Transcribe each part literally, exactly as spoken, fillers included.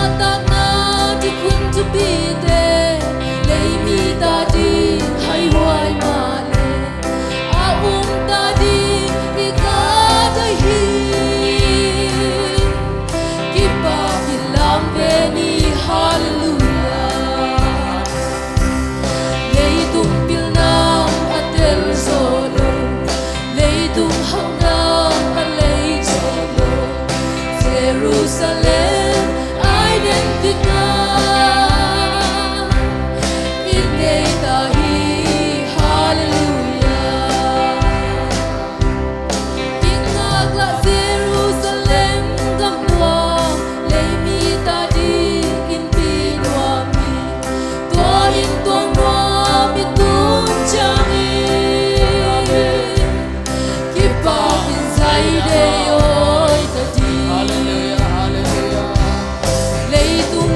Takna thukhun thupite, leimi ta ding haihuai mah leh, a um ta ding i khat ahi. Kipakin lam ve ni, halleluiah. Leitung pilna a tel zo lo, leitung hauhna a lei zo lo, Jerusalem ai nen tikna i nei ta hi, halleluiah. Kingaklah Jerusalem gam nuam, leimi ta ding innpi nuam hi. Tua inn tuang nuam i tung ciangin, kipakin Zion ei awi ta ding. Halleluiah, halleluiah. Leitung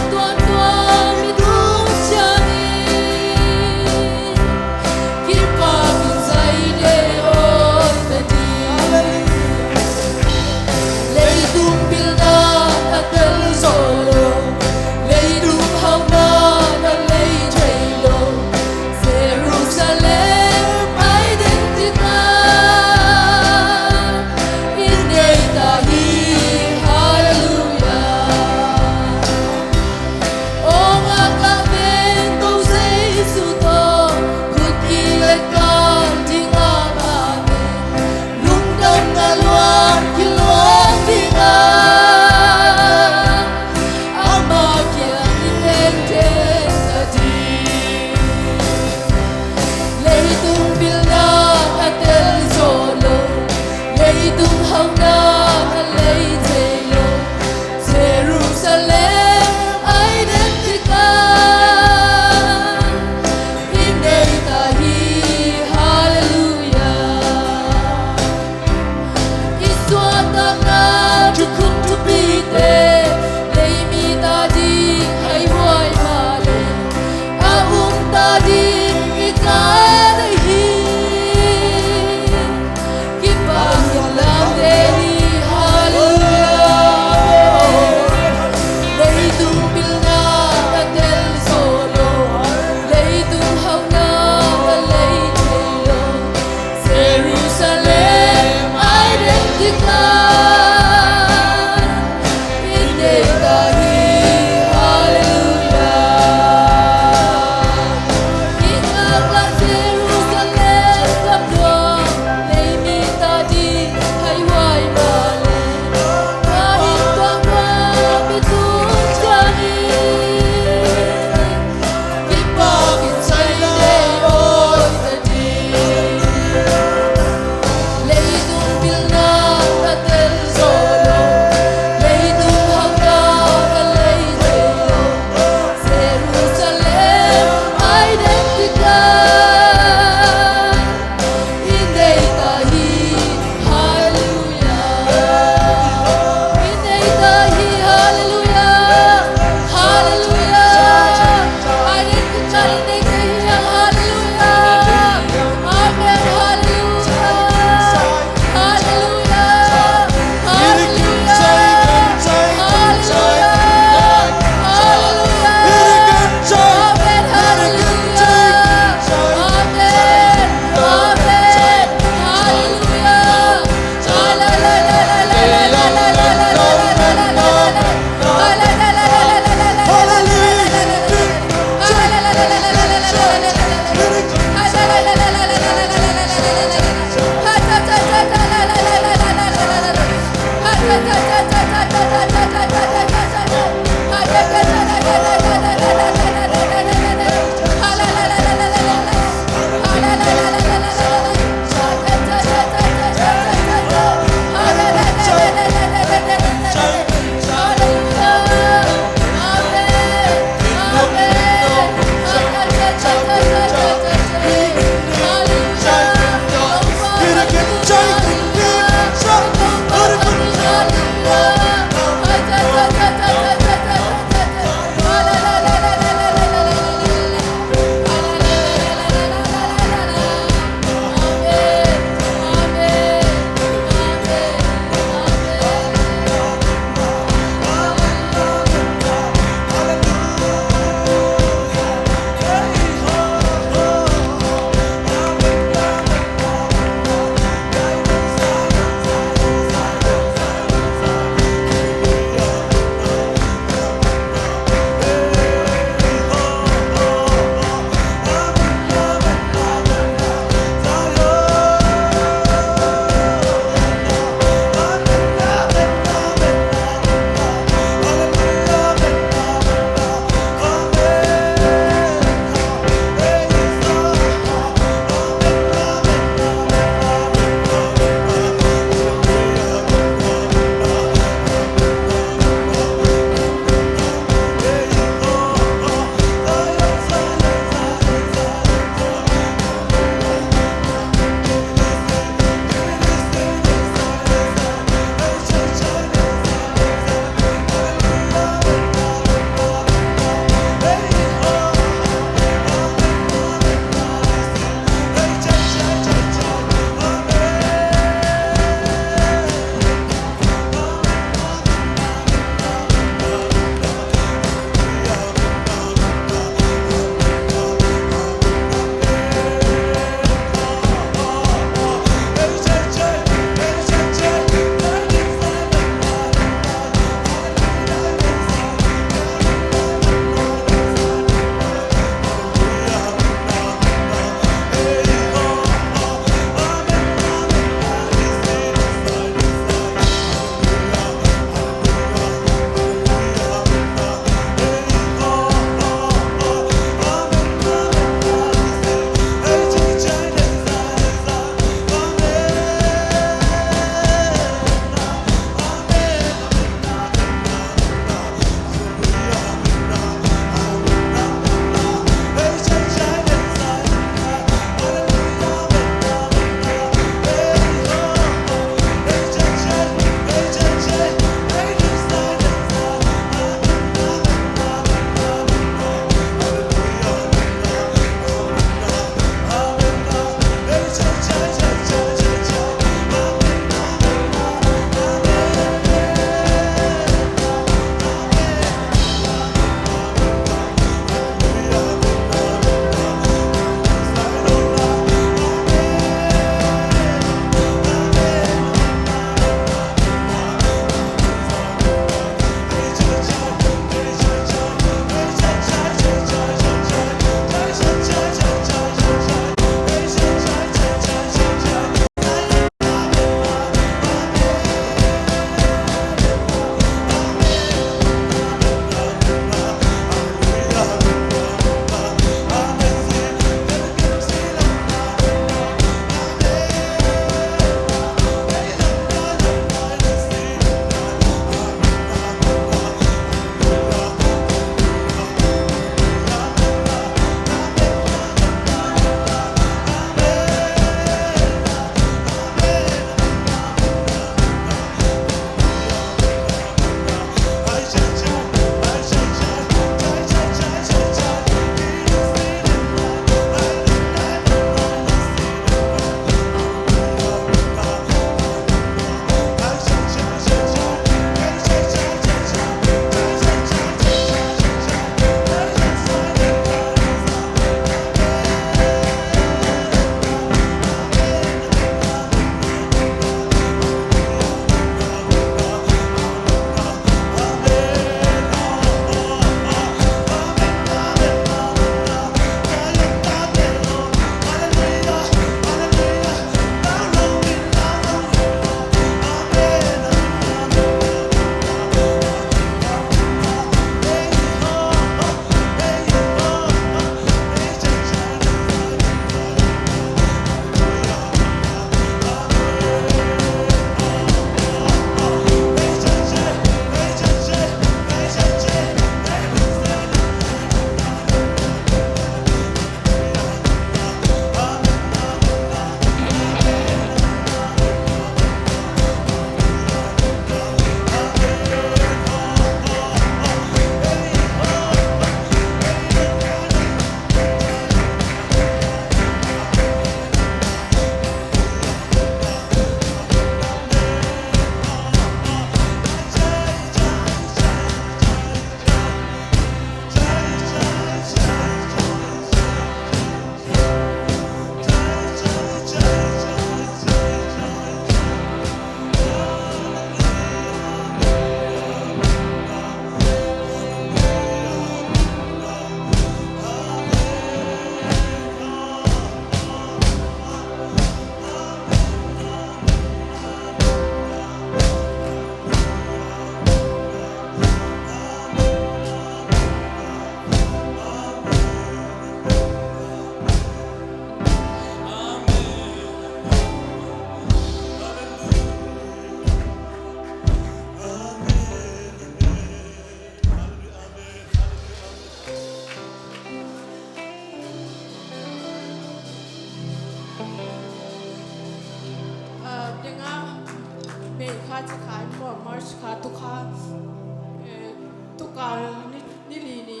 Kal ni, ni li ni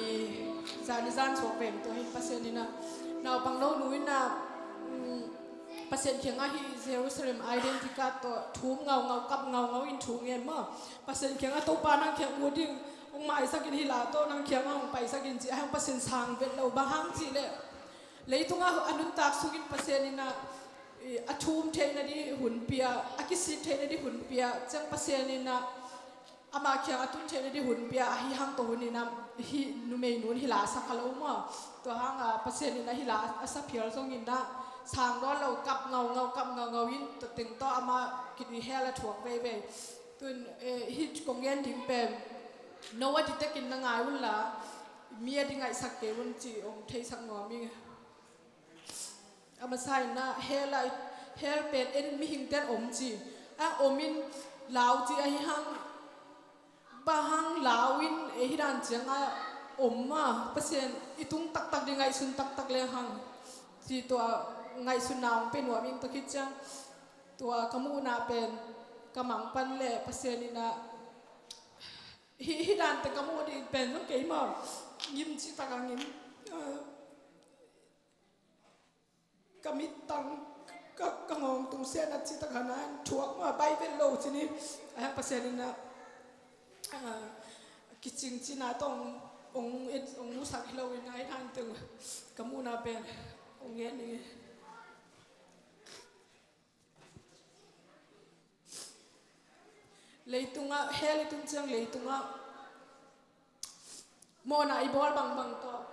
zan, ni zan suak veng tua hin Pasian in ah naupang no nu in ah, mm, Pasian kiangah hih Jerusalem Identity Card tawh thum ngaungau, kap ngaungau in thu ngen maw. Pasian kiangah, Topa nang kiang ut ding, hong maisak in, hih la tawh nang kiangah hong paisak in ci a, hong Pasian sang vet lo, bang hang cih leh leitungah a nuntak sungin Pasian in ah, i, a thum theihna ding hun pia, a kisik theihna ding hun pia ciang Pasian in ah ama kiang a tun theihna ding hun pia, ahi hang tua hun in ah hih numei nu in hih la a sa kha lo maw. Tua hang a Pasian in ah hih la a sa phial zongin ah sang nawn lo, kap ngaungau, kap ngaungau in tua teng tawh amah ki, hell a thuak veivei. Tun, eh, hih kong gen ding pen Noah diktakin na ngai un la, mi a ding ngaihsak kei un ci hong theisak nuam ing. A masa in ah hell a, hell pen en mihingte'n om ci. A om in lau ci ahi hang, bang hang lau in ei hih dan ciangah om maw, Pasian i tung taktak ding ngaihsun taktak leng hang ci, tua ngaihsunna hong pia nuam ing. Tua khit ciang tua ka muhna pen ka mang pan leh Pasian in ah hih, hih dante ka muh ding pen zong kei maw, ngim citak a ngim. Ah, ka mittang, ka, ka ngawng tung sian a citak hana in thuak maw, bai vet lo ci ni. Ahi hang Pasian in ah, ah, kicing cina tawh hong, hong musak hi lo in ah, ahi hang teng ka muhna pen hong ngen ning. Leitungah, hell i tun ciang leitungah mawhna i bawl bangbang tawh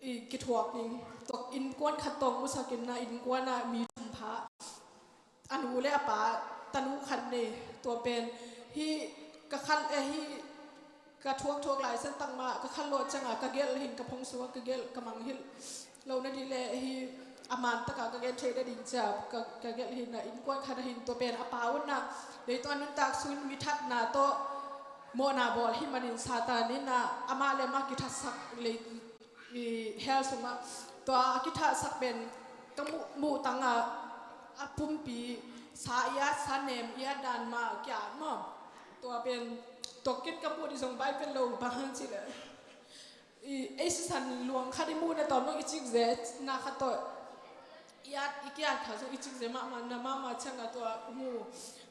i kithuak ding. Tua innkuan khat tawh musak in ah, innkuan ah mi thum pha, a nu le a pa, tanu khat nei. Tua pen hih ka khat, eh, hih ka thuak, thuak lai san tak mah ka khat lawh ciangah ka gelh hin, ka phone sungah ka gelh, ka mang hilh lo na ding leh hih a man takah ka gen thei na ding ciah ka, ka gelh hin ah, innkuan khat ah hin tua pen a pa un ah leitung a nuntak sungin mi thatna tawh mawhna bawl ahih manin Satan in ah amah le amah kithatsak lei, i, hell sungah. Tua a kithatsak pen ka muh, muh tangah a pumpi sa i at, sa nem i at dan mah kia maw. Tua pen tua kei ka muh ding zong bai vet lo, bang hang cih leh i, ei sisan luang khat i muhna tawh zong i cikzek na khat tawh i at, i kiat khat zong i cikzek mahmah, na mahmah ciangah tua mu.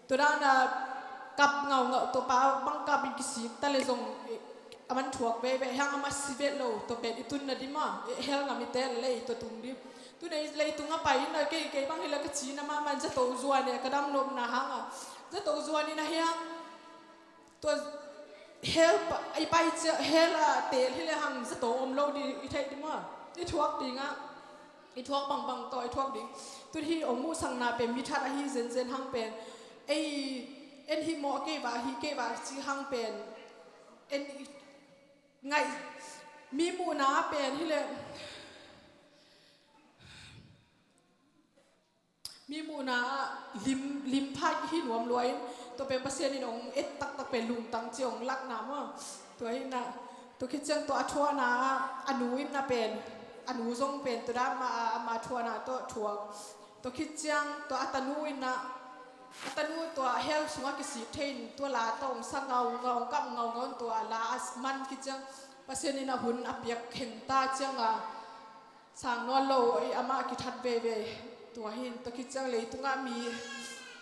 Tua dan a kap ngaungau, tua pa bang kap in kisik ta leh zong, i, a man thuak veivei, hang a man si vet lo, tua pen i tun na ding maw, i, hell ngam i tel leh tua tung ding. Tun ah leitungah pai in ah kei, kei bang hi leh ka cina mahmah in zato zuan in ka dam nopna hangah zato zuan in ah hiang. Tua hell pa, i pai ciang, hell a teel hi leh hang zato om lo ding i theih ding maw. I thuak dingah, i thuak bangbang tawh i thuak ding. Tun hih hong muhsakna pen mi that ahi zenzen hang pen, ei, en hih mawh kei va, hih kei va ci hang pen, en i ngaih, mi muhna pen hi leh mi muhna ah lim, lim pha hi nuam lua in, tua pen Pasian in hong et taktak pen lungtang ci hong lakna maw. Tua hi in ah, tua khit ciang tua a thuakna ah a nu in ah pen, a nu zong pen tua dan mah a, ama thuakna tawh thuak. Tua khit ciang tua a tanu in ah, a tanu tua hell sungah kisik thei in tua la tawh hong sa ngaungau, hong kap ngaungau in tua la a man khit ciang Pasian in ah hun a piak kheng ta ciangah sang nawn lo, i, amah kithat veve. Tua hin, tua khit ciang leitungah mi,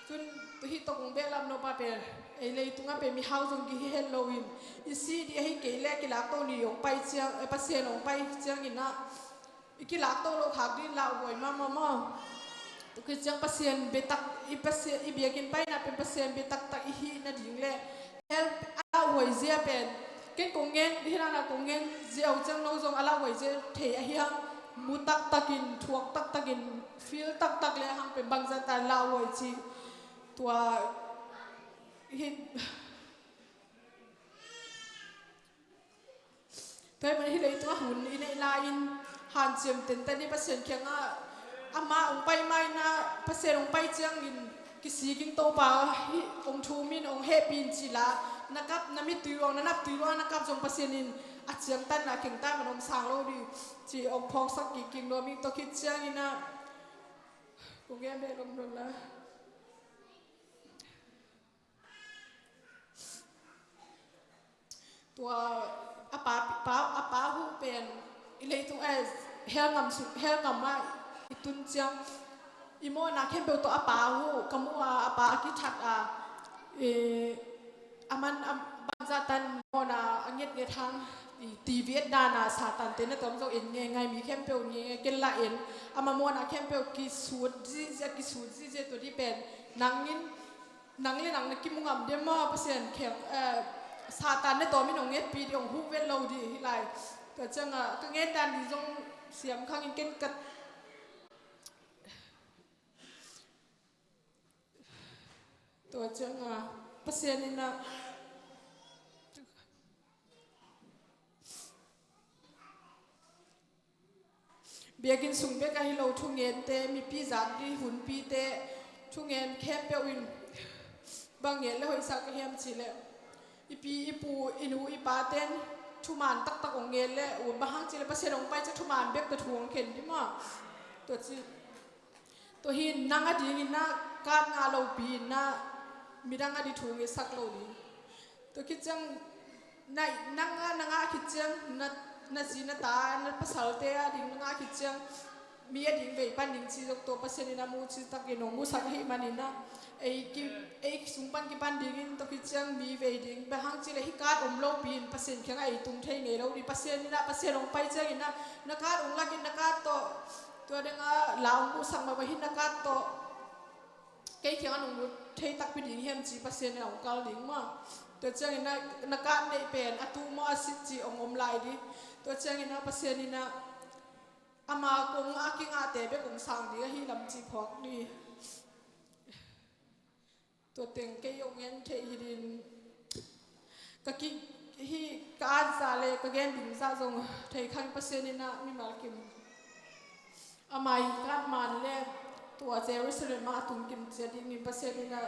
tun, tua hi tawh kong behlap nop a pen, ei leitungah pen mihau zong kihi het lo in, i si ding ahi kei leh kilakto ni hong pai ciang, eh, Pasian hong pai ciangin ah i kilakto loh khak ding lauhuai mahmah maw. Tua khit ciang Pasian biatak, i Pasian, i biakinn paina pen Pasian biatak tak i hih nading leh hell a lauhuai zia pen, ken kong ngen, hih dan a kong ngen ziau ciang no zong a lauhuai zia thei ahi hang, mu taktakin, thuak taktakin, feel taktak le hang pen bangzah ta lauhuai cih. Tua hi. Tua hi man hih leitung a hun i neih lai-in hanciam tenten i Pasian kiangah, amah hong pai ma-in ah, Pasian hong pai ciangin kisik ing Topa, hih hong thum in, hong hehpih in cih la, na kap, na mittui luang, na naptui luang na kap zong Pasian in a ciangtan a kengtan man hong sang lo ding cih hong phawksak kik kik nuam ing. Tua khit ciangin ah kong gen beh lom lom la. Tua a pa, pa, a pa hu pen i leitung, eh, hell ngam sung, hell ngam ah i tun ciang i mawhna khempeuh tawh a pa hu ka mu a, a pa a kithat a, eh, a man a banzah tan mawhna a ngetnget hang i TV et dan a Satan te na tawm zong en ngeingai, mi khempeuh ngeingai ken la en, ama mawhna khempeuh kisut zihziah, kisut zihziah. Tua di pen nangin nang le nang na kimu ngam diam maw? Pasian kheng, eh, Satan na tawmin hong ngetpi ding, hong huh vet lo ding hi lai. Tua ciangin ka ngen dan ding zong siam khang in ken ka, tua ciangin Pasian in a Biakinn sung bek ahi lo, thungente, mipi zak ding hunpite, thungen khempeuh in bang ngen le hoihsak ka hiam cih leh, i pi i pu, i nu i paten thuman taktak hong ngen le, bang hang cih leh Pasian hong pai ciang thuman bek tawh thu hong khen ding maw? Tua ci, tua hi in nang adingin na kat ngah lopi in na midang ading thu ngetsak lo ding. Tua khit ciang na, nang a na ngah khit ciang na, na zi na ta, na pasalte ading na ngah khit ciang mi ading vei pan ding ci zong tua Pasian in a muh citakin hong musak ahih manin a, ei ki, ei sung pan kipan dingin tua khit ciang mi vei ding. Bang hang cih leh hih kat om lopi in Pasian kiangah ei tung thei ngei lo ding. Pasian in a, Pasian hong pai ciangin a, na kat hong lakin na kat tawh, tua ding a la hong musak mah bang hi, na kat tawh kei kiangah nong lut thei takpi ding hiam ci Pasian in hong kal ding maw? Tua ciangin na, na kat neih pen a tu maw a sit ci hong om lai ding. Tua ciangin a Pasian in a ama kong a kingahte bek hong sang ding ahi lam ci phawk ding. Tua teng kei hong ngen thei hi ding. Ka ki, hih ka at zah le ka gen ding zah zong thei khang, Pasian in a mimal kim ama i kat man le tua Jerusalem ah a tung kim ciat dingin Pasian in a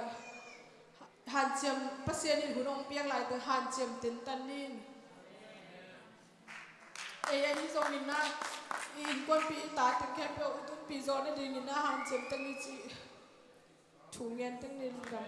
hanciam, Pasian in hun hong piak lai teng hanciam tentan in. Ei ahi zongin a i innkuanpih i ta teng khempeuh i tunpih zawh nadingin a hanciam teng i cih thu ngen teng ni lungdam.